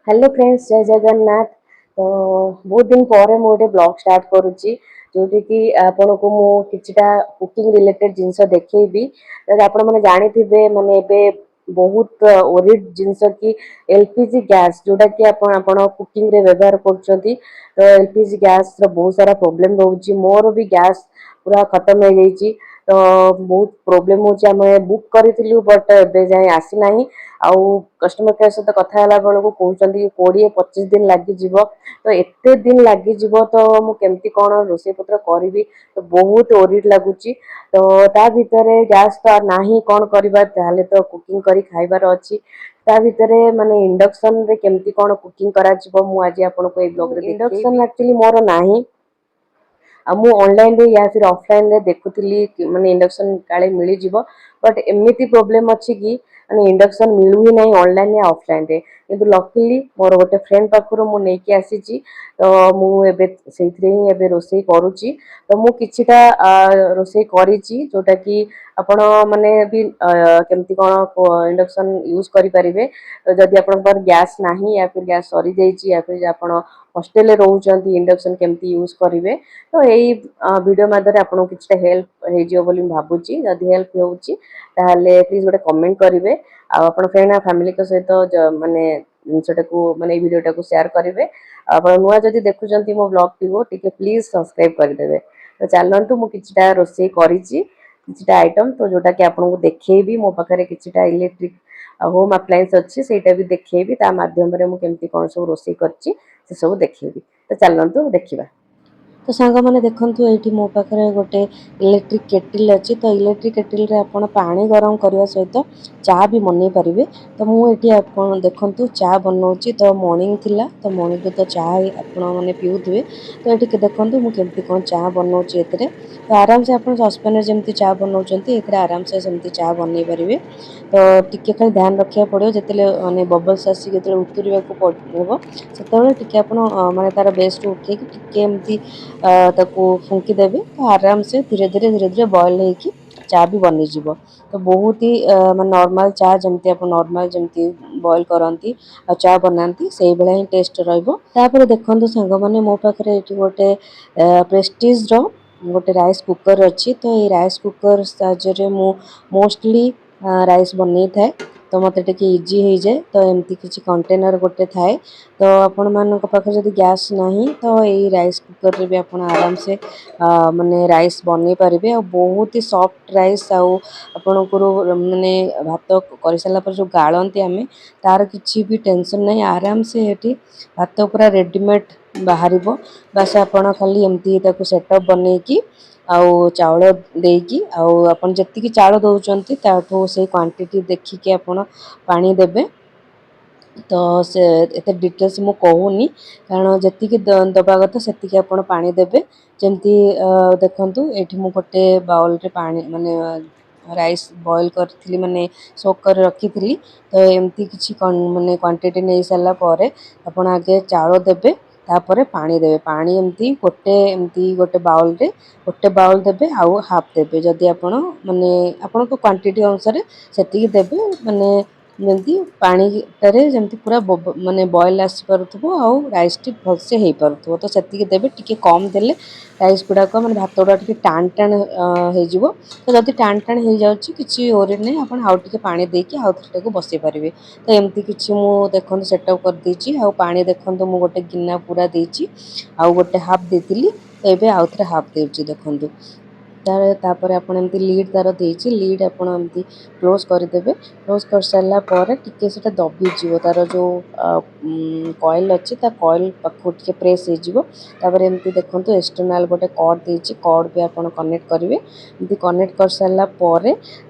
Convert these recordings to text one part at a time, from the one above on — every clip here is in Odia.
ହ୍ୟାଲୋ ଫ୍ରେଣ୍ଡସ୍, ଜୟ ଜଗନ୍ନାଥ। ତ ବହୁତ ଦିନ ପରେ ମୁଁ ଗୋଟେ ବ୍ଲଗ୍ ଷ୍ଟାର୍ଟ କରୁଛି, ଯୋଉଠିକି ଆପଣଙ୍କୁ ମୁଁ କିଛିଟା କୁକିଂ ରିଲେଟେଡ୍ ଜିନିଷ ଦେଖେଇବି। ଯଦି ଆପଣମାନେ ଜାଣିଥିବେ, ମାନେ ଏବେ ବହୁତ ୱରିଡ୍ ଜିନିଷ କି ଏଲପିଜି ଗ୍ୟାସ୍, ଯୋଉଟାକି ଆପଣ କୁକିଂରେ ବ୍ୟବହାର କରୁଛନ୍ତି। ତ ଏଲପିଜି ଗ୍ୟାସ୍ର ବହୁତ ସାରା ପ୍ରୋବ୍ଲେମ୍ ରହୁଛି। ମୋର ବି ଗ୍ୟାସ୍ ପୁରା ଖତମ ହେଇଯାଇଛି, ତ ବହୁତ ପ୍ରୋବ୍ଲେମ୍ ହେଉଛି। ଆମେ ବୁକ୍ କରିଥିଲୁ, ବଟ୍ ଏବେ ଯାଏଁ ଆସିନାହିଁ। ଆଉ କଷ୍ଟମର କେୟାର ସହିତ କଥା ହେଲା ବେଳକୁ କହୁଛନ୍ତି କି 20-25 ଦିନ ଲାଗିଯିବ। ତ ଏତେ ଦିନ ଲାଗିଯିବ, ତ ମୁଁ କେମିତି କ'ଣ ରୋଷେଇ ପତ୍ର କରିବି? ତ ବହୁତ ୱରିଡ୍ ଲାଗୁଛି। ତ ତା ଭିତରେ ଗ୍ୟାସ୍ ତ ନାହିଁ, କ'ଣ କରିବା? ତାହେଲେ ତ କୁକିଂ କରି ଖାଇବାର ଅଛି। ତା ଭିତରେ ମାନେ ଇଣ୍ଡକ୍ସନରେ କେମିତି କ'ଣ କୁକିଂ କରାଯିବ, ମୁଁ ଆଜି ଆପଣଙ୍କୁ ଏଇ ବ୍ଲଗରେ। ଇଣ୍ଡକ୍ସନ ଆକ୍ଚୁଆଲି ମୋର ନାହିଁ। ଆଉ ମୁଁ ଅନଲାଇନରେ ୟା ଫିର୍ ଅଫଲାଇନରେ ଦେଖୁଥିଲି କି ମାନେ ଇଣ୍ଡକ୍ସନ କାଳେ ମିଳିଯିବ, ବଟ୍ ଏମିତି ପ୍ରୋବ୍ଲେମ୍ ଅଛି କି ମାନେ ଇଣ୍ଡକ୍ସନ ମିଳୁ ହିଁ ନାହିଁ ଅନଲାଇନ ୟା ଅଫଲାଇନରେ। କିନ୍ତୁ ଲକିଲି ମୋର ଗୋଟେ ଫ୍ରେଣ୍ଡ ପାଖରୁ ମୁଁ ନେଇକି ଆସିଛି। ତ ମୁଁ ଏବେ ସେଇଥିରେ ହିଁ ଏବେ ରୋଷେଇ କରୁଛି। ତ ମୁଁ କିଛିଟା ରୋଷେଇ କରିଛି, ଯୋଉଟାକି ଆପଣ ମାନେ ବି କେମିତି କ'ଣ ଇଣ୍ଡକ୍ସନ ୟୁଜ୍ କରିପାରିବେ। ତ ଯଦି ଆପଣଙ୍କର ଗ୍ୟାସ୍ ନାହିଁ ୟା ଫିର୍ ଗ୍ୟାସ୍ ସରିଯାଇଛି, ୟା ଫିର୍ ଆପଣ ହଷ୍ଟେଲରେ ରହୁଛନ୍ତି, ଇଣ୍ଡକ୍ସନ କେମିତି ୟୁଜ୍ କରିବେ, ତ ଏଇ ଭିଡ଼ିଓ ମାଧ୍ୟମରେ ଆପଣଙ୍କୁ କିଛିଟା ହେଲ୍ପ ହେଇଯିବ ବୋଲି ମୁଁ ଭାବୁଛି। ଯଦି ହେଲ୍ପ ହେଉଛି, ତାହେଲେ ପ୍ଲିଜ୍ ଗୋଟେ କମେଣ୍ଟ କରିବେ। ଆଉ ଆପଣ ଫ୍ରେଣ୍ଡ ଆଉ ଫ୍ୟାମିଲିଙ୍କ ସହିତ ମାନେ ଜିନିଷଟାକୁ, ମାନେ ଏଇ ଭିଡ଼ିଓଟାକୁ ସେୟାର କରିବେ। ଆଉ ଆପଣ ନୂଆ ଯଦି ଦେଖୁଛନ୍ତି ମୋ ବ୍ଲଗଟିକୁ, ଟିକେ ପ୍ଲିଜ୍ ସବସ୍କ୍ରାଇବ୍ କରିଦେବେ। ତ ଚାଲନ୍ତୁ, ମୁଁ କିଛିଟା ରୋଷେଇ କରିଛି, କିଛିଟା ଆଇଟମ୍, ତ ଯୋଉଟାକି ଆପଣଙ୍କୁ ଦେଖେଇବି। ମୋ ପାଖରେ କିଛିଟା ଇଲେକ୍ଟ୍ରିକ୍ ହୋମ୍ ଆପ୍ଲାଏନ୍ସ ଅଛି, ସେଇଟା ବି ଦେଖେଇବି। ତା ମାଧ୍ୟମରେ ମୁଁ କେମିତି କ'ଣ ସବୁ ରୋଷେଇ କରିଛି, ସେସବୁ ଦେଖେଇବି। ତ ଚାଲନ୍ତୁ ଦେଖିବା। ତ ସାଙ୍ଗମାନେ ଦେଖନ୍ତୁ, ଏଇଠି ମୋ ପାଖରେ ଗୋଟେ ଇଲେକ୍ଟ୍ରିକ୍ କେଟିଲ୍ ଅଛି। ତ ଇଲେକ୍ଟ୍ରିକ୍ କେଟିଲ୍ରେ ଆପଣ ପାଣି ଗରମ କରିବା ସହିତ ଚା ବି ବନେଇ ପାରିବେ। ତ ମୁଁ ଏଠି ଆପଣ ଦେଖନ୍ତୁ ଚା ବନଉଛି। ତ ମର୍ଣ୍ଣିଂ ଥିଲା, ତ ମର୍ଣ୍ଣିଂରେ ତ ଚା ଆପଣ ମାନେ ପିଉଥିବେ। ତ ଏଠି ଦେଖନ୍ତୁ ମୁଁ କେମିତି କ'ଣ ଚା ବନଉଛି ଏଥିରେ। ତ ଆରାମସେ ଆପଣ ସସ୍ପେନ୍ରେ ଯେମିତି ଚା ବନଉଛନ୍ତି, ଏଥିରେ ଆରାମସେ ସେମିତି ଚା ବନେଇ ପାରିବେ। ତ ଟିକେ ଖାଲି ଧ୍ୟାନ ରଖିବାକୁ ପଡ଼ିବ, ଯେତେବେଳେ ମାନେ ବବଲ୍ସ ଆସିକି ଯେତେବେଳେ ଉତୁରିବାକୁ ହେବ, ସେତେବେଳେ ଟିକେ ଆପଣ ମାନେ ତାର ବେସ୍ରୁ ଉଠେଇକି ଟିକେ ଏମିତି ତାକୁ ଫୁଙ୍କି ଦେବେ। ତ ଆରାମସେ ଧୀରେ ଧୀରେ ଧୀରେ ଧୀରେ ବଏଲ୍ ହେଇକି ଚା ବି ବନିଯିବ। ତ ବହୁତ ହି ମାନେ ନର୍ମାଲ ଚା ଯେମିତି, ଆପଣ ନର୍ମାଲ ଯେମିତି ବଏଲ୍ କରନ୍ତି ଆଉ ଚା ବନାନ୍ତି, ସେଇଭଳିଆ ହିଁ ଟେଷ୍ଟ ରହିବ। ତାପରେ ଦେଖନ୍ତୁ ସାଙ୍ଗମାନେ, ମୋ ପାଖରେ ଏଇଠି ଗୋଟେ ପ୍ରେଷ୍ଟିଜ୍ର ଗୋଟେ ରାଇସ୍ କୁକର୍ ଅଛି। ତ ଏଇ ରାଇସ୍ କୁକର୍ ସାହାଯ୍ୟରେ ମୁଁ ମୋଷ୍ଟଲି ରାଇସ୍ ବନେଇଥାଏ, ତ ମୋତେ ଟିକେ ଇଜି ହେଇଯାଏ। ତ ଏମିତି କିଛି କଣ୍ଟେନର୍ ଗୋଟେ ଥାଏ। ତ ଆପଣମାନଙ୍କ ପାଖରେ ଯଦି ଗ୍ୟାସ୍ ନାହିଁ, ତ ଏଇ ରାଇସ୍ କୁକର୍ରେ ବି ଆପଣ ଆରାମସେ ମାନେ ରାଇସ୍ ବନେଇ ପାରିବେ। ଆଉ ବହୁତ ହି ସଫ୍ଟ ରାଇସ୍। ଆଉ ଆପଣଙ୍କର ମାନେ ଭାତ କରିସାରିଲା ପରେ ଯେଉଁ ଗାଳନ୍ତି ଆମେ, ତାର କିଛି ବି ଟେନସନ୍ ନାହିଁ। ଆରାମସେ ଏଠି ଭାତ ପୁରା ରେଡ଼ିମେଡ଼୍ ବାହାରିବ। ବାସ୍, ଆପଣ ଖାଲି ଏମିତି ତାକୁ ସେଟଅପ୍ ବନେଇକି ଆଉ ଚାଉଳ ଦେଇକି, ଆଉ ଆପଣ ଯେତିକି ଚାଉଳ ଦେଉଛନ୍ତି, ତାଠୁ ସେଇ କ୍ୱାଣ୍ଟିଟି ଦେଖିକି ଆପଣ ପାଣି ଦେବେ। ତ ସେ ଏତେ ଡିଟେଲ୍ସ ମୁଁ କହୁନି, କାରଣ ଯେତିକି ଦେବା କଥା ସେତିକି ଆପଣ ପାଣି ଦେବେ। ଯେମିତି ଦେଖନ୍ତୁ, ଏଇଠି ମୁଁ ଗୋଟେ ବାଉଲରେ ପାଣି, ମାନେ ରାଇସ୍ ବଏଲ୍ କରିଥିଲି, ମାନେ ସୋକ୍ କରି ରଖିଥିଲି। ତ ଏମିତି କିଛି ମାନେ କ୍ୱାଣ୍ଟିଟି ନେଇ ସାରିଲା ପରେ ଆପଣ ଆଗେ ଚାଉଳ ଦେବେ, ତାପରେ ପାଣି ଦେବେ। ପାଣି ଏମିତି ଗୋଟେ ବାଉଲରେ ଗୋଟେ ବାଉଲ ଦେବେ ଆଉ ହାଫ୍ ଦେବେ। ଯଦି ଆପଣ ମାନେ ଆପଣଙ୍କ କ୍ୱାଣ୍ଟିଟି ଅନୁସାରେ ସେତିକି ଦେବେ, ମାନେ ଯେମିତି ପାଣିଟାରେ ଯେମିତି ପୁରା ମାନେ ବଏଲ୍ ଆସିପାରୁଥିବ ଆଉ ରାଇସ୍ଟି ଭଲସେ ହେଇପାରୁଥିବ, ତ ସେତିକି ଦେବେ। ଟିକେ କମ୍ ଦେଲେ ରାଇସ୍ ଗୁଡ଼ାକ, ମାନେ ଭାତ ଗୁଡ଼ାକ ଟିକେ ଟାଣ ଟାଣ ହେଇଯିବ। ତ ଯଦି ଟାଣ ଟାଣ ହେଇଯାଉଛି, କିଛି ୱରି ନାହିଁ, ଆପଣ ଆଉ ଟିକେ ପାଣି ଦେଇକି ଆଉ ଥରେ ତାକୁ ବସେଇ ପାରିବେ। ତ ଏମିତି କିଛି ମୁଁ ଦେଖନ୍ତୁ ସେଟଅପ୍ କରିଦେଇଛି। ଆଉ ପାଣି ଦେଖନ୍ତୁ, ମୁଁ ଗୋଟେ ଗିନା ପୁରା ଦେଇଛି ଆଉ ଗୋଟେ ହାଫ୍ ଦେଇଥିଲି। ତ ଏବେ ଆଉ ଥରେ ହାଫ୍ ଦେଉଛି ଦେଖନ୍ତୁ। ତାପରେ ଆପଣ ଏମିତି ଲିଡ୍ ତାର ଦେଇଛି, ଲିଡ୍ ଆପଣ ଏମିତି କ୍ଲୋଜ୍ କରିଦେବେ। କ୍ଲୋଜ୍ କରିସାରିଲା ପରେ ଟିକେ ସେଇଟା ଦବିଯିବ। ତାର ଯେଉଁ କଏଲ୍ ଅଛି, ତା କଏଲ୍ ପାଖକୁ ଟିକେ ପ୍ରେସ୍ ହେଇଯିବ। ତାପରେ ଏମିତି ଦେଖନ୍ତୁ, ଏକ୍ସଟର୍ନାଲ୍ ଗୋଟେ କର୍ଡ଼ ଦେଇଛି, କର୍ଡ଼ ବି ଆପଣ କନେକ୍ଟ କରିବେ। ଏମିତି କନେକ୍ଟ କରିସାରିଲା ପରେ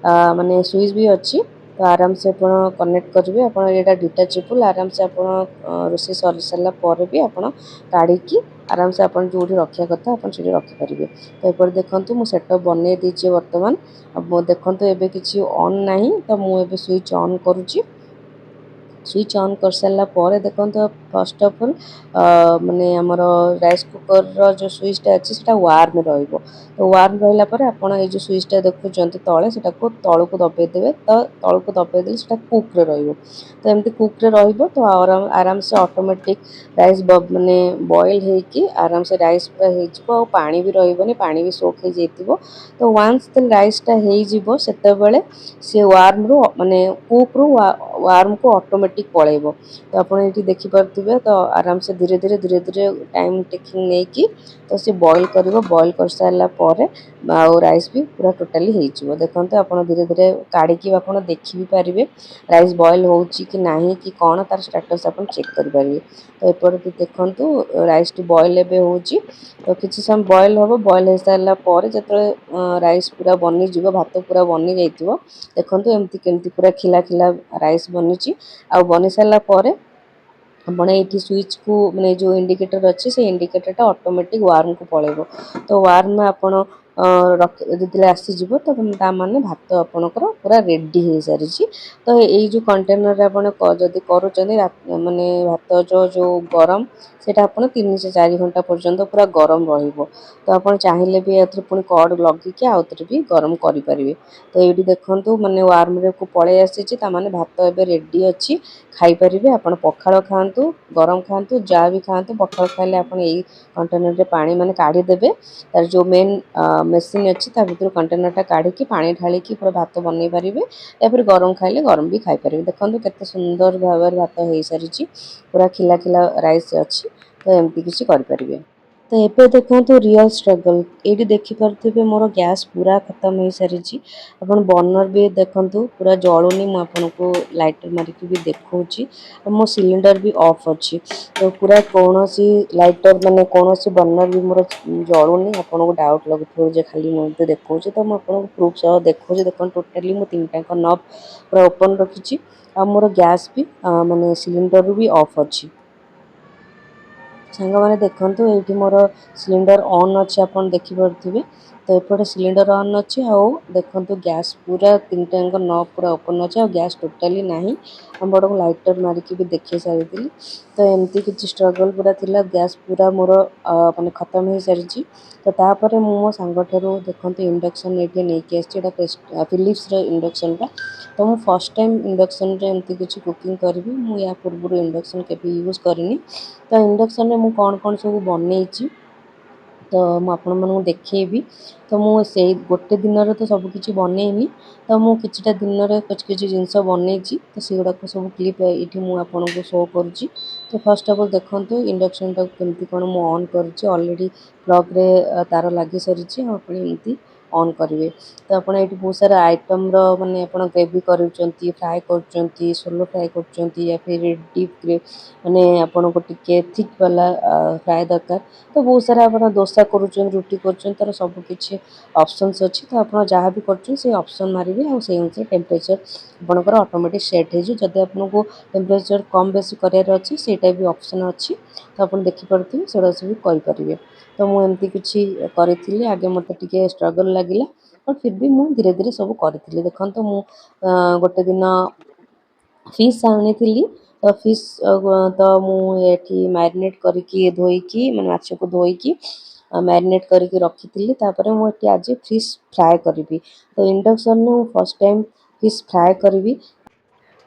ମାନେ ସୁଇଚ୍ ବି ଅଛି, ତ ଆରାମସେ ଆପଣ କନେକ୍ଟ କରିବେ। ଆପଣ ଏଇଟା ଡିଟାଚେବୁଲ୍, ଆରାମସେ ଆପଣ ରୋଷେଇ ସରି ସାରିଲା ପରେ ବି ଆପଣ କାଢ଼ିକି ଆରାମସେ ଆପଣ ଯେଉଁଠି ରଖିବା କଥା, ଆପଣ ସେଇଠି ରଖିପାରିବେ। ତ ଏପଟେ ଦେଖନ୍ତୁ, ମୁଁ ସେଟଅପ୍ ବନେଇ ଦେଇଛି ବର୍ତ୍ତମାନ। ଆଉ ମୁଁ ଦେଖନ୍ତୁ, ଏବେ କିଛି ଅନ୍ ନାହିଁ, ତ ମୁଁ ଏବେ ସୁଇଚ୍ ଅନ୍ କରୁଛି। ସୁଇଚ୍ ଅନ୍ କରିସାରିଲା ପରେ ଦେଖନ୍ତୁ ଫାର୍ଷ୍ଟ ଅଫ୍ ଅଲ୍ ମାନେ ଆମର ରାଇସ୍ କୁକର୍ର ଯେଉଁ ସୁଇଚ୍ଟା ଅଛି, ସେଇଟା ୱାର୍ମ ରହିବ। ତ ୱାର୍ମ ରହିଲା ପରେ ଆପଣ ଏଇ ଯେଉଁ ସୁଇଚ୍ଟା ଦେଖୁଛନ୍ତି ତଳେ, ସେଟାକୁ ତଳକୁ ଦବେଇ ଦେବେ। ତ ତଳକୁ ଦବେଇ ଦେଲେ ସେଇଟା କୁକ୍ରେ ରହିବ। ତ ଏମିତି କୁକ୍ରେ ରହିବ, ତ ଆରାମସେ ଅଟୋମେଟିକ୍ ରାଇସ୍ ମାନେ ବଏଲ୍ ହେଇକି ଆରାମସେ ରାଇସ୍ ପୁରା ହେଇଯିବ ଆଉ ପାଣି ବି ରହିବନି, ପାଣି ବି ସୋକ୍ ହେଇଯାଇଥିବ। ତ ୱାନ୍ସ ରାଇସ୍ଟା ହେଇଯିବ, ସେତେବେଳେ ସିଏ ୱାର୍ମରୁ ମାନେ କୁକ୍ରୁ ୱାର୍ମକୁ ଅଟୋମେଟିକ୍ ପଳେଇବ। ତ ଆପଣ ଏଇଠି ଦେଖିପାରୁଥିବେ, ତ ଆରାମସେ ଧୀରେ ଧୀରେ ଧୀରେ ଧୀରେ ଟାଇମ୍ ଟେକିଂ ନେଇକି ତ ସେ ବଏଲ୍ କରିବ। ବଏଲ୍ କରିସାରିଲା ପରେ ଆଉ ରାଇସ୍ ବି ପୁରା ଟୋଟାଲି ହେଇଯିବ। ଦେଖନ୍ତୁ, ଆପଣ ଧୀରେ ଧୀରେ କାଢ଼ିକି ଆପଣ ଦେଖି ବି ପାରିବେ, ରାଇସ୍ ବଏଲ୍ ହେଉଛି କି ନାହିଁ କି କ'ଣ, ତାର ଷ୍ଟାଟସ୍ ଆପଣ ଚେକ୍ କରିପାରିବେ। ତ ଏପଟେ ଦେଖନ୍ତୁ, ରାଇସ୍ଟି ବଏଲ୍ ଏବେ ହେଉଛି। ତ କିଛି ସମୟ ବଏଲ୍ ହେବ। ବଏଲ୍ ହେଇସାରିଲା ପରେ ଯେତେବେଳେ ରାଇସ୍ ପୁରା ବନିଯିବ, ଭାତ ପୁରା ବନି ଯାଇଥିବ, ଦେଖନ୍ତୁ ଏମିତି କେମିତି ପୁରା ଖିଲା ଖିଲା ରାଇସ୍ ବନିଛି। ଆଉ ବନି ସାରିଲା ପରେ ଆପଣ ଏଇଠି ସୁଇଚ୍କୁ ମାନେ ଯେଉଁ ଇଣ୍ଡିକେଟର୍ ଅଛି, ସେ ଇଣ୍ଡିକେଟର୍ଟା ଅଟୋମେଟିକ୍ ୱାର୍ମକୁ ପଳେଇବ। ତ ୱାର୍ମ ଆପଣ ରଖି ଯେତେବେଳେ ଆସିଯିବ, ତ ତା ମାନେ ଭାତ ଆପଣଙ୍କର ପୁରା ରେଡ଼ି ହେଇସାରିଛି। ତ ଏଇ ଯେଉଁ କଣ୍ଟେନର୍ରେ ଆପଣ ଯଦି କରୁଛନ୍ତି, ମାନେ ଭାତ ଯେଉଁ ଯେଉଁ ଗରମ, ସେଇଟା ଆପଣ 3 ସେ 4 ଘଣ୍ଟା ପର୍ଯ୍ୟନ୍ତ ପୁରା ଗରମ ରହିବ। ତ ଆପଣ ଚାହିଁଲେ ବି ଏଥିରେ ପୁଣି କର୍ଡ଼ ଲଗେଇକି ଆଉଥରେ ବି ଗରମ କରିପାରିବେ। ତ ଏଇଠି ଦେଖନ୍ତୁ, ମାନେ ୱାର୍ମରେ ପଳେଇ ଆସିଛି, ତା ମାନେ ଭାତ ଏବେ ରେଡ଼ି ଅଛି, ଖାଇପାରିବେ ଆପଣ। ପଖାଳ ଖାଆନ୍ତୁ, ଗରମ ଖାଆନ୍ତୁ, ଯାହା ବି ଖାଆନ୍ତୁ, ପଖାଳ ଖାଇଲେ ଆପଣ ଏଇ କଣ୍ଟେନର୍ରେ ପାଣି ମାନେ କାଢ଼ିଦେବେ। ତାର ଯେଉଁ ମେନ୍ ମେସିନ୍ ଅଛି, ତା ଭିତରୁ କଣ୍ଟେନର୍ଟା କାଢ଼ିକି ପାଣି ଢାଳିକି ପୁରା ଭାତ ବନେଇ ପାରିବେ। ତାପରେ ଗରମ ଖାଇଲେ ଗରମ ବି ଖାଇପାରିବେ। ଦେଖନ୍ତୁ, କେତେ ସୁନ୍ଦର ଭାବରେ ଭାତ ହେଇସାରିଛି, ପୁରା ଖିଲା ଖିଲା ରାଇସ୍ ଅଛି। ତ ଏମିତି କିଛି କରିପାରିବେ। ତ ଏବେ ଦେଖନ୍ତୁ ରିଅଲ୍ ଷ୍ଟ୍ରଗଲ୍। ଏଇଠି ଦେଖିପାରୁଥିବେ, ମୋର ଗ୍ୟାସ୍ ପୁରା ଖତମ ହେଇସାରିଛି। ଆପଣ ବର୍ଣ୍ଣର ବି ଦେଖନ୍ତୁ, ପୁରା ଜଳୁନି। ମୁଁ ଆପଣଙ୍କୁ ଲାଇଟର୍ ମାରିକି ବି ଦେଖାଉଛି। ଆଉ ମୋ ସିଲିଣ୍ଡର ବି ଅଫ୍ ଅଛି। ତ ପୁରା କୌଣସି ଲାଇଟର୍ ମାନେ କୌଣସି ବର୍ଣ୍ଣର ବି ମୋର ଜଳୁନି। ଆପଣଙ୍କୁ ଡାଉଟ୍ ଲାଗୁଥିବ ଯେ ଖାଲି ମୁଁ ଏମିତି ଦେଖାଉଛି, ତ ମୁଁ ଆପଣଙ୍କୁ ପ୍ରୁଫ୍ ସହ ଦେଖାଉଛି। ଦେଖନ୍ତୁ, ଟୋଟାଲି ମୁଁ ତିନିଟାଙ୍କ ନବ୍ ପୁରା ଓପନ୍ ରଖିଛି ଆଉ ମୋର ଗ୍ୟାସ୍ ବି ମାନେ ସିଲିଣ୍ଡରରୁ ବି ଅଫ୍ ଅଛି। ସାଙ୍ଗମାନେ, ଦେଖନ୍ତୁ, ଏଇଠି ମୋର ସିଲିଣ୍ଡର ଅନ୍ ଅଛି, ଆପଣ ଦେଖିପାରୁଥିବେ। ତ ଏପଟେ ସିଲିଣ୍ଡର ଅନ୍ ଅଛି ଆଉ ଦେଖନ୍ତୁ, ଗ୍ୟାସ୍ ପୁରା ତିନିଟାଙ୍କ ନବ୍ ପୁରା ଓପନ୍ ଅଛି ଆଉ ଗ୍ୟାସ୍ ଟୋଟାଲି ନାହିଁ। ଆପଣଙ୍କୁ ଲାଇଟର୍ ମାରିକି ବି ଦେଖେଇ ସାରିଥିଲି। ତ ଏମିତି କିଛି ଷ୍ଟ୍ରଗଲ୍ ପୁରା ଥିଲା। ଗ୍ୟାସ୍ ପୁରା ମୋର ମାନେ ଖତମ ହେଇସାରିଛି। ତ ତାପରେ ମୁଁ ମୋ ସାଙ୍ଗଠାରୁ ଦେଖନ୍ତୁ ଇଣ୍ଡକ୍ସନ୍ ଏଇଠି ନେଇକି ଆସିଛି। ଏଇଟା ଫିଲିପ୍ସର ଇଣ୍ଡକ୍ସନ୍ଟା। ତ ମୁଁ ଫାର୍ଷ୍ଟ ଟାଇମ୍ ଇଣ୍ଡକ୍ସନ୍ରେ ଏମିତି କିଛି କୁକିଂ କରିବି। ମୁଁ ୟା ପୂର୍ବରୁ ଇଣ୍ଡକ୍ସନ୍ କେବେ ୟୁଜ୍ କରିନି। ତ ଇଣ୍ଡକ୍ସନ୍ରେ ମୁଁ କ'ଣ କ'ଣ ସବୁ ବନେଇଛି, ତ ମୁଁ ଆପଣମାନଙ୍କୁ ଦେଖେଇବି। ତ ମୁଁ ସେଇ ଗୋଟେ ଦିନରେ ତ ସବୁ କିଛି ବନେଇନି। ତ ମୁଁ କିଛିଟା ଦିନରେ କିଛି କିଛି ଜିନିଷ ବନେଇଛି। ତ ସେଗୁଡ଼ାକ ସବୁ କ୍ଲିପ୍ ଏଇଠି ମୁଁ ଆପଣଙ୍କୁ ଶୋ କରୁଛି। ତ ଫାର୍ଷ୍ଟ ଅଫ୍ ଅଲ୍ ଦେଖନ୍ତୁ, ଇଣ୍ଡକ୍ସନ୍ଟାକୁ କେମିତି କ'ଣ ମୁଁ ଅନ୍ କରିଛି। ଅଲରେଡ଼ି ପ୍ଲଗ୍ରେ ତାର ଲାଗିସାରିଛି ଆଉ ଆପଣ ଏମିତି ଅନ୍ କରିବେ। ତ ଆପଣ ଏଇଠି ବହୁତ ସାରା ଆଇଟମ୍ର ମାନେ ଆପଣ ଗ୍ରେଭି କରୁଛନ୍ତି, ଫ୍ରାଏ କରୁଛନ୍ତି, ସୋଲୋ ଫ୍ରାଏ କରୁଛନ୍ତି, ୟା ଫିର୍ ଡିପ୍ ମାନେ ଆପଣଙ୍କୁ ଟିକେ ଥିକ୍ ବାଲା ଫ୍ରାଏ ଦରକାର, ତ ବହୁତ ସାରା ଆପଣ ଦୋସା କରୁଛନ୍ତି, ରୁଟି କରୁଛନ୍ତି, ତାର ସବୁ କିଛି ଅପସନ୍ସ ଅଛି। ତ ଆପଣ ଯାହା ବି କରୁଛନ୍ତି, ସେଇ ଅପସନ୍ ମାରିବେ ଆଉ ସେଇ ଅନୁସାରେ ଟେମ୍ପରେଚର୍ ଆପଣଙ୍କର ଅଟୋମେଟିକ୍ ସେଟ୍ ହେଇଯିବ। ଯଦି ଆପଣଙ୍କୁ ଟେମ୍ପରେଚର୍ କମ୍ ବେଶୀ କରିବାର ଅଛି, ସେଇଟା ବି ଅପସନ୍ ଅଛି। ତ ଆପଣ ଦେଖିପାରୁଥିବେ, ସେଗୁଡ଼ା ସବୁ କରିପାରିବେ। ତ ମୁଁ ଏମିତି କିଛି କରିଥିଲି। ଆଗେ ମୋତେ ଟିକେ ଷ୍ଟ୍ରଗଲ୍ ଲାଗିଲା, ବଟ୍ ଫିର୍ ବି ମୁଁ ଧୀରେ ଧୀରେ ସବୁ କରିଥିଲି। ଦେଖନ୍ତୁ, ମୁଁ ଗୋଟେ ଦିନ ଫିସ୍ ଆଣିଥିଲି। ତ ଫିସ୍ ତ ମୁଁ ଏଠି ମ୍ୟାରିନେଟ୍ କରିକି, ଧୋଇକି, ମାନେ ମାଛକୁ ଧୋଇକି ମ୍ୟାରିନେଟ୍ କରିକି ରଖିଥିଲି। ତାପରେ ମୁଁ ଏଠି ଆଜି ଫିସ୍ ଫ୍ରାଏ କରିବି। ତ ଇଣ୍ଡକ୍ସନ୍ରେ ମୁଁ ଫାର୍ଷ୍ଟ ଟାଇମ୍ ଫିସ୍ ଫ୍ରାଏ କରିବି।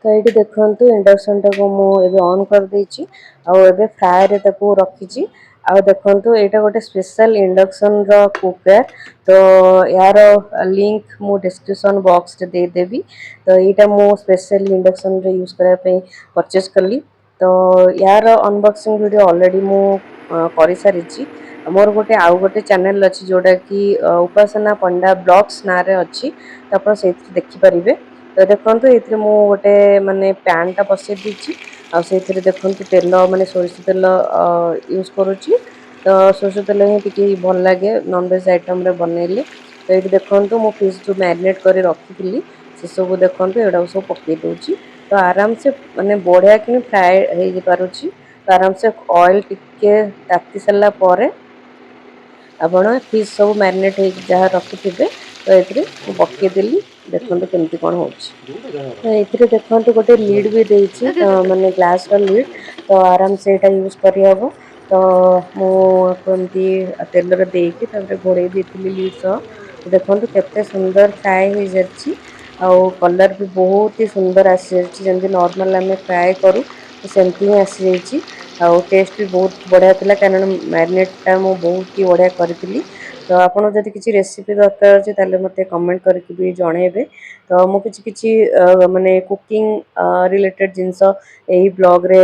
ତ ଏଇଠି ଦେଖନ୍ତୁ, ଇଣ୍ଡକ୍ସନ୍ଟାକୁ ମୁଁ ଏବେ ଅନ୍ କରିଦେଇଛି ଆଉ ଏବେ ଫ୍ରାଏରେ ତାକୁ ରଖିଛି। ଆଉ ଦେଖନ୍ତୁ, ଏଇଟା ଗୋଟେ ସ୍ପେଶାଲ ଇଣ୍ଡକ୍ସନ୍ର କୁକର୍। ତ ଏହାର ଲିଙ୍କ ମୁଁ ଡିସ୍କ୍ରିପସନ୍ ବକ୍ସରେ ଦେଇଦେବି। ତ ଏଇଟା ମୁଁ ସ୍ପେଶାଲ ଇଣ୍ଡକ୍ସନ୍ରେ ୟୁଜ୍ କରିବା ପାଇଁ ପରଚେସ୍ କଲି। ତ ୟାର ଅନବକ୍ସିଂ ଭିଡ଼ିଓ ଅଲରେଡ଼ି ମୁଁ କରିସାରିଛି। ମୋର ଗୋଟେ ଆଉ ଗୋଟେ ଚ୍ୟାନେଲ୍ ଅଛି, ଯେଉଁଟାକି ଉପାସନା ପଣ୍ଡା ବ୍ଲଗ୍ସ ନାଁରେ ଅଛି। ତ ଆପଣ ସେଇଥିରେ ଦେଖିପାରିବେ। ତ ଦେଖନ୍ତୁ, ଏଇଥିରେ ମୁଁ ଗୋଟେ ମାନେ ପ୍ୟାନ୍ଟା ବସେଇ ଦେଇଛି ଆଉ ସେଇଥିରେ ଦେଖନ୍ତୁ, ତେଲ ମାନେ ସୋରିଷ ତେଲ ୟୁଜ୍ କରୁଛି। ତ ସୋରିଷ ତେଲ ହିଁ ଟିକେ ଭଲ ଲାଗେ ନନଭେଜ୍ ଆଇଟମ୍ରେ ବନେଇଲେ। ତ ଏଇଠି ଦେଖନ୍ତୁ, ମୁଁ ଫିସ୍ ଯେଉଁ ମ୍ୟାରିନେଟ୍ କରି ରଖିଥିଲି, ସେସବୁ ଦେଖନ୍ତୁ, ଏଗୁଡ଼ାକୁ ସବୁ ପକେଇ ଦେଉଛି। ତ ଆରାମସେ ମାନେ ବଢ଼ିଆ କିଣି ଫ୍ରାଏ ହେଇପାରୁଛି। ତ ଆରାମସେ ଅଏଲ୍ ଟିକେ ତାତି ସାରିଲା ପରେ ଆପଣ ଫିସ୍ ସବୁ ମ୍ୟାରିନେଟ୍ ହେଇକି ଯାହା ରଖିଥିବେ, ତ ଏଥିରେ ମୁଁ ପକେଇଦେଲି। ଦେଖନ୍ତୁ କେମିତି କ'ଣ ହେଉଛି। ତ ଏଥିରେ ଦେଖନ୍ତୁ, ଗୋଟେ ଲିଡ୍ ବି ଦେଇଛି, ତ ମାନେ ଗ୍ଲାସ୍ର ଲିଡ୍। ତ ଆରାମସେ ଏଇଟା ୟୁଜ୍ କରିହେବ। ତ ମୁଁ ଆକୁ ଏମିତି ତେଲରେ ଦେଇକି ତାପରେ ଘୋଡ଼େଇ ଦେଇଥିଲି ଲିଡ୍ ସହ। ଦେଖନ୍ତୁ, କେତେ ସୁନ୍ଦର ଫ୍ରାଏ ହେଇଯାଇଛି ଆଉ କଲର୍ ବି ବହୁତ ହି ସୁନ୍ଦର ଆସିଯାଇଛି। ଯେମିତି ନର୍ମାଲ୍ ଆମେ ଫ୍ରାଏ କରୁ, ତ ସେମିତି ହିଁ ଆସିଯାଇଛି। ଆଉ ଟେଷ୍ଟ ବି ବହୁତ ବଢ଼ିଆ ଥିଲା, କାରଣ ମ୍ୟାରିନେଟ୍ଟା ମୁଁ ବହୁତ ହି ବଢ଼ିଆ କରିଥିଲି। ତ ଆପଣ ଯଦି କିଛି ରେସିପି ଦରକାର ଅଛି, ତାହେଲେ ମୋତେ କମେଣ୍ଟ କରିକି ବି ଜଣେଇବେ। ତ ମୁଁ କିଛି କିଛି ମାନେ କୁକିଂ ରିଲେଟେଡ୍ ଜିନିଷ ଏଇ ବ୍ଲଗ୍ରେ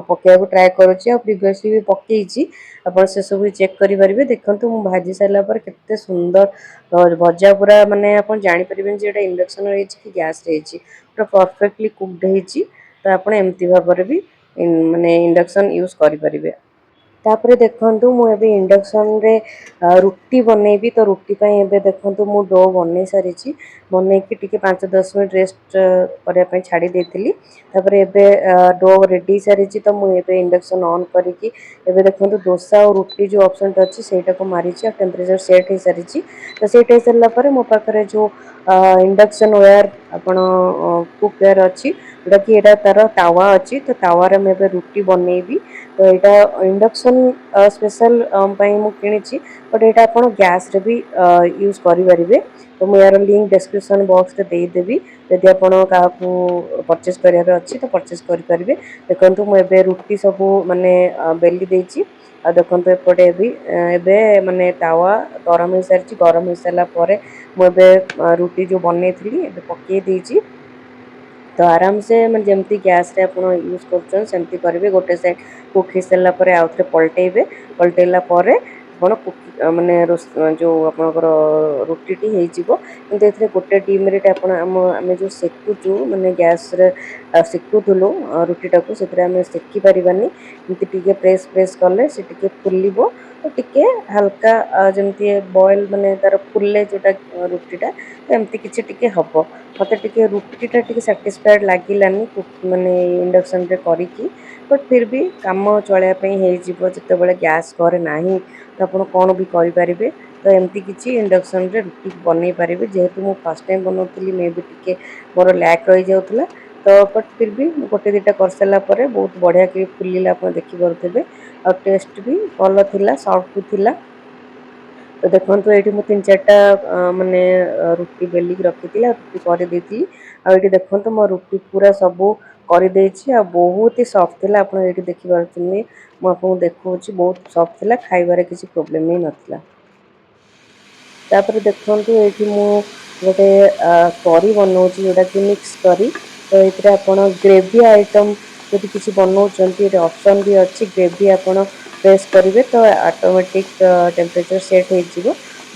ପକେଇବାକୁ ଟ୍ରାଏ କରୁଛି ଆଉ ପ୍ରିଭିୟସଲି ବି ପକେଇଛି। ଆପଣ ସେସବୁ ବି ଚେକ୍ କରିପାରିବେ। ଦେଖନ୍ତୁ, ମୁଁ ଭାଜି ସାରିଲା ପରେ କେତେ ସୁନ୍ଦର ଭଜା ପୁରା, ମାନେ ଆପଣ ଜାଣିପାରିବେନି ଯେ ଏଇଟା ଇଣ୍ଡକ୍ସନ୍ ହେଇଛି କି ଗ୍ୟାସ୍ରେ ହେଇଛି। ପୁରା ପରଫେକ୍ଟଲି କୁକ୍ଡ ହେଇଛି। ତ ଆପଣ ଏମିତି ଭାବରେ ବି ମାନେ ଇଣ୍ଡକ୍ସନ୍ ୟୁଜ୍ କରିପାରିବେ। ତାପରେ ଦେଖନ୍ତୁ, ମୁଁ ଏବେ ଇଣ୍ଡକ୍ସନରେ ରୁଟି ବନେଇବି। ତ ରୁଟି ପାଇଁ ଏବେ ଦେଖନ୍ତୁ, ମୁଁ do ବନେଇ ସାରିଛି। ବନେଇକି ଟିକେ 5-10 ମିନିଟ୍ ରେଷ୍ଟ କରିବା ପାଇଁ ଛାଡ଼ି ଦେଇଥିଲି। ତାପରେ ଏବେ do ready ସାରିଛି। ତ ମୁଁ ଏବେ ଇଣ୍ଡକ୍ସନ୍ ଅନ୍ କରିକି ଏବେ ଦେଖନ୍ତୁ, ଦୋସା ଆଉ ରୁଟି ଯେଉଁ ଅପସନ୍ଟା ଅଛି, ସେଇଟାକୁ ମାରିଛି ଆଉ ଟେମ୍ପରେଚର୍ ସେଟ୍ ହେଇସାରିଛି। ତ ସେଟ୍ ହେଇସାରିଲା ପରେ ମୋ ପାଖରେ ଯେଉଁ ଇଣ୍ଡକ୍ସନ୍ ୱେୟାର ଆପଣ କୁକ୍ ୱେୟାର ଅଛି, ଯେଉଁଟାକି ଏଇଟା ତାର ତାୱା ଅଛି, ତ ତାୱାରେ ମୁଁ ଏବେ ରୁଟି ବନେଇବି। ତ ଏଇଟା ଇଣ୍ଡକ୍ସନ୍ ସ୍ପେଶାଲ ପାଇଁ ମୁଁ କିଣିଛି, ବଟ୍ ଏଇଟା ଆପଣ ଗ୍ୟାସ୍ରେ ବି ୟୁଜ୍ କରିପାରିବେ। ତ ମୁଁ ଏହାର ଲିଙ୍କ୍ ଡେସ୍କ୍ରିପସନ୍ ବକ୍ସରେ ଦେଇଦେବି। ଯଦି ଆପଣ କାହାକୁ ପରଚେସ୍ କରିବାର ଅଛି, ତ ପରଚେସ୍ କରିପାରିବେ। ଦେଖନ୍ତୁ, ମୁଁ ଏବେ ରୁଟି ସବୁ ମାନେ ବେଲି ଦେଇଛି। ଆଉ ଦେଖନ୍ତୁ, ଏପଟେ ବି ଏବେ ମାନେ ତାୱା ଗରମ ହେଇସାରିଛି। ଗରମ ହେଇସାରିଲା ପରେ ମୁଁ ଏବେ ରୁଟି ଯେଉଁ ବନେଇଥିଲି, ଏବେ ପକେଇ ଦେଇଛି। ତ ଆରାମସେ ମାନେ ଯେମିତି ଗ୍ୟାସ୍ରେ ଆପଣ ୟୁଜ୍ କରୁଛନ୍ତି, ସେମିତି କରିବେ। ଗୋଟେ ସାଇଡ଼୍ କୁକ୍ ହେଇସାରିଲା ପରେ ଆଉ ଥରେ ପଲଟେଇବେ। ପଲଟେଇଲା ପରେ ଆପଣ କୁକ୍ ମାନେ ଯେଉଁ ଆପଣଙ୍କର ରୁଟିଟି ହେଇଯିବ। କିନ୍ତୁ ଏଥିରେ ଗୋଟେ ଡିମେରିଟ୍, ଆପଣ ଆମେ ଯେଉଁ ସେକୁଛୁ, ମାନେ ଗ୍ୟାସ୍ରେ ସେକୁଥିଲୁ ରୁଟିଟାକୁ, ସେଥିରେ ଆମେ ସେକି ପାରିବାନି। ଏମିତି ଟିକେ ପ୍ରେସ୍ ପ୍ରେସ୍ କଲେ ସେ ଟିକେ ଫୁଲିବ। ତ ଟିକେ ହାଲକା ଯେମିତି ବଏଲ୍ ମାନେ ତାର ଫୁଲେ ଯେଉଁଟା ରୁଟିଟା, ତ ଏମିତି କିଛି ଟିକେ ହେବ। ମୋତେ ଟିକେ ରୁଟିଟା ଟିକେ ସାଟିସ୍ଫାଏଡ଼୍ ଲାଗିଲାନି ମାନେ ଇଣ୍ଡକ୍ସନରେ କରିକି। ବଟ୍ ଫିର୍ ବି କାମ ଚଳାଇବା ପାଇଁ ହେଇଯିବ। ଯେତେବେଳେ ଗ୍ୟାସ୍ ଘରେ ନାହିଁ, ତ ଆପଣ କ'ଣ ବି କରିପାରିବେ। ତ ଏମିତି କିଛି ଇଣ୍ଡକ୍ସନରେ ରୁଟି ବନେଇ ପାରିବେ। ଯେହେତୁ ମୁଁ ଫାର୍ଷ୍ଟ ଟାଇମ୍ ବନଉଥିଲି, ମେ ବି ଟିକେ ମୋର ଲ୍ୟାକ୍ ରହିଯାଉଥିଲା। ତ ବଟ୍ ଫିର୍ ବି ମୁଁ ଗୋଟେ ଦୁଇଟା କରିସାରିଲା ପରେ ବହୁତ ବଢ଼ିଆ କରି ଫୁଲିଲା, ଆପଣ ଦେଖିପାରୁଥିବେ। ଆଉ ଟେଷ୍ଟ ବି ଭଲ ଥିଲା, ସଫ୍ଟ ବି ଥିଲା। ତ ଦେଖନ୍ତୁ, ଏଇଠି ମୁଁ ତିନି ଚାରିଟା ମାନେ ରୁଟି ବେଲିକି ରଖିଥିଲି ଆଉ ରୁଟି କରିଦେଇଥିଲି। ଆଉ ଏଇଠି ଦେଖନ୍ତୁ, ମୋ ରୁଟି ପୁରା ସବୁ କରିଦେଇଛି ଆଉ ବହୁତ ହି ସଫ୍ଟ ଥିଲା। ଆପଣ ଏଇଠି ଦେଖିପାରୁଛନ୍ତି, ମୁଁ ଆପଣଙ୍କୁ ଦେଖାଉଛି। ବହୁତ ସଫ୍ଟ ଥିଲା, ଖାଇବାରେ କିଛି ପ୍ରୋବ୍ଲେମ୍ ହିଁ ନଥିଲା। ତାପରେ ଦେଖନ୍ତୁ, ଏଇଠି ମୁଁ ଗୋଟେ କରି ବନଉଛି, ଯେଉଁଟାକି ମିକ୍ସ କରି। ତ ଏଇଥିରେ ଆପଣ ଗ୍ରେଭି ଆଇଟମ୍ ଯଦି କିଛି ବନଉଛନ୍ତି, ଏଠି ଅପସନ୍ ବି ଅଛି। ଗ୍ରେଭି ଆପଣ ପ୍ରେସ୍ କରିବେ ତ ଅଟୋମେଟିକ୍ ଟେମ୍ପରେଚର୍ ସେଟ୍ ହେଇଯିବ।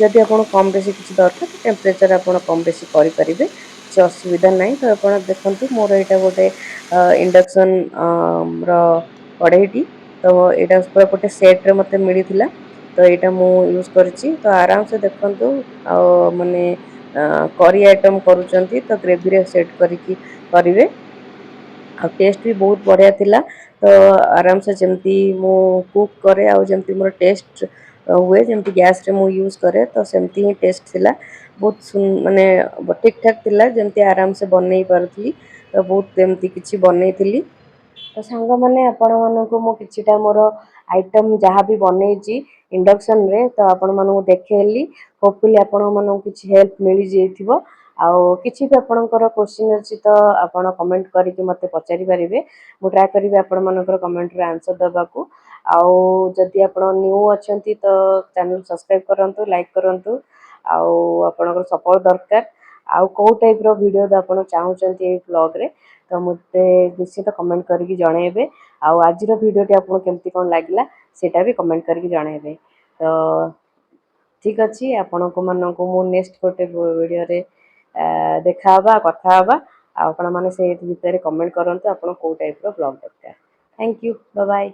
ଯଦି ଆପଣ କମ୍ ବେଶୀ କିଛି ଦରକାର, ଟେମ୍ପରେଚର୍ ଆପଣ କମ୍ ବେଶୀ କରିପାରିବେ, କିଛି ଅସୁବିଧା ନାହିଁ। ତ ଆପଣ ଦେଖନ୍ତୁ, ମୋର ଏଇଟା ଗୋଟେ ଇଣ୍ଡକ୍ସନ୍ ର କଢ଼େଇଟି। ତ ଏଇଟା ପୁରା ଗୋଟେ ସେଟ୍ରେ ମୋତେ ମିଳିଥିଲା। ତ ଏଇଟା ମୁଁ ୟୁଜ୍ କରିଛି। ତ ଆରାମସେ ଦେଖନ୍ତୁ, ଆଉ ମାନେ କରି ଆଇଟମ୍ କରୁଛନ୍ତି ତ ଗ୍ରେଭିରେ ସେଟ୍ କରିକି କରିବେ। ଆଉ ଟେଷ୍ଟ ବି ବହୁତ ବଢ଼ିଆ ଥିଲା। ତ ଆରାମସେ ଯେମିତି ମୁଁ କୁକ୍ କରେ ଆଉ ଯେମିତି ମୋର ଟେଷ୍ଟ ହୁଏ, ଯେମିତି ଗ୍ୟାସ୍ରେ ମୁଁ ୟୁଜ୍ କରେ, ତ ସେମିତି ହିଁ ଟେଷ୍ଟ ଥିଲା। ବହୁତ ମାନେ ଠିକ୍ ଠାକ୍ ଥିଲା, ଯେମିତି ଆରାମସେ ବନେଇ ପାରୁଥିଲି। ତ ବହୁତ ଏମିତି କିଛି ବନେଇଥିଲି। ତ ସାଙ୍ଗମାନେ, ଆପଣମାନଙ୍କୁ ମୁଁ କିଛିଟା ମୋର ଆଇଟମ୍ ଯାହା ବି ବନେଇଛି ଇଣ୍ଡକ୍ସନରେ, ତ ଆପଣମାନଙ୍କୁ ଦେଖେଇଲି। ହୋପଫୁଲି ଆପଣମାନଙ୍କୁ କିଛି ହେଲ୍ପ ମିଳିଯାଇଥିବ। ଆଉ କିଛି ବି ଆପଣଙ୍କର କୋଶ୍ଚିନ୍ ଅଛି, ତ ଆପଣ କମେଣ୍ଟ କରିକି ମୋତେ ପଚାରି ପାରିବେ। ମୁଁ ଟ୍ରାଏ କରିବି ଆପଣମାନଙ୍କର କମେଣ୍ଟର ଆନ୍ସର୍ ଦେବାକୁ। ଆଉ ଯଦି ଆପଣ ନ୍ୟୁ ଅଛନ୍ତି, ତ ଚ୍ୟାନେଲ୍ ସବସ୍କ୍ରାଇବ୍ କରନ୍ତୁ, ଲାଇକ୍ କରନ୍ତୁ ଆଉ ଆପଣଙ୍କର ସପୋର୍ଟ ଦରକାର। ଆଉ କେଉଁ ଟାଇପ୍ର ଭିଡ଼ିଓ ଆପଣ ଚାହୁଁଛନ୍ତି ଏଇ ବ୍ଲଗ୍ରେ, ତ ମୋତେ ନିଶ୍ଚିତ କମେଣ୍ଟ କରିକି ଜଣେଇବେ। ଆଉ ଆଜିର ଭିଡ଼ିଓଟି ଆପଣଙ୍କୁ କେମିତି କ'ଣ ଲାଗିଲା, ସେଇଟା ବି କମେଣ୍ଟ କରିକି ଜଣେଇବେ। ତ ଠିକ୍ ଅଛି, ଆପଣଙ୍କୁ ମାନଙ୍କୁ ମୁଁ ନେକ୍ସଟ ଗୋଟେ ଭିଡ଼ିଓରେ ଦେଖା ହେବା, କଥା ହେବା। ଆଉ ଆପଣମାନେ ସେଇ ଭିତରେ କମେଣ୍ଟ କରନ୍ତୁ ଆପଣ କେଉଁ ଟାଇପ୍ର ବ୍ଲଗ୍ ଦରକାର। Thank you, bye.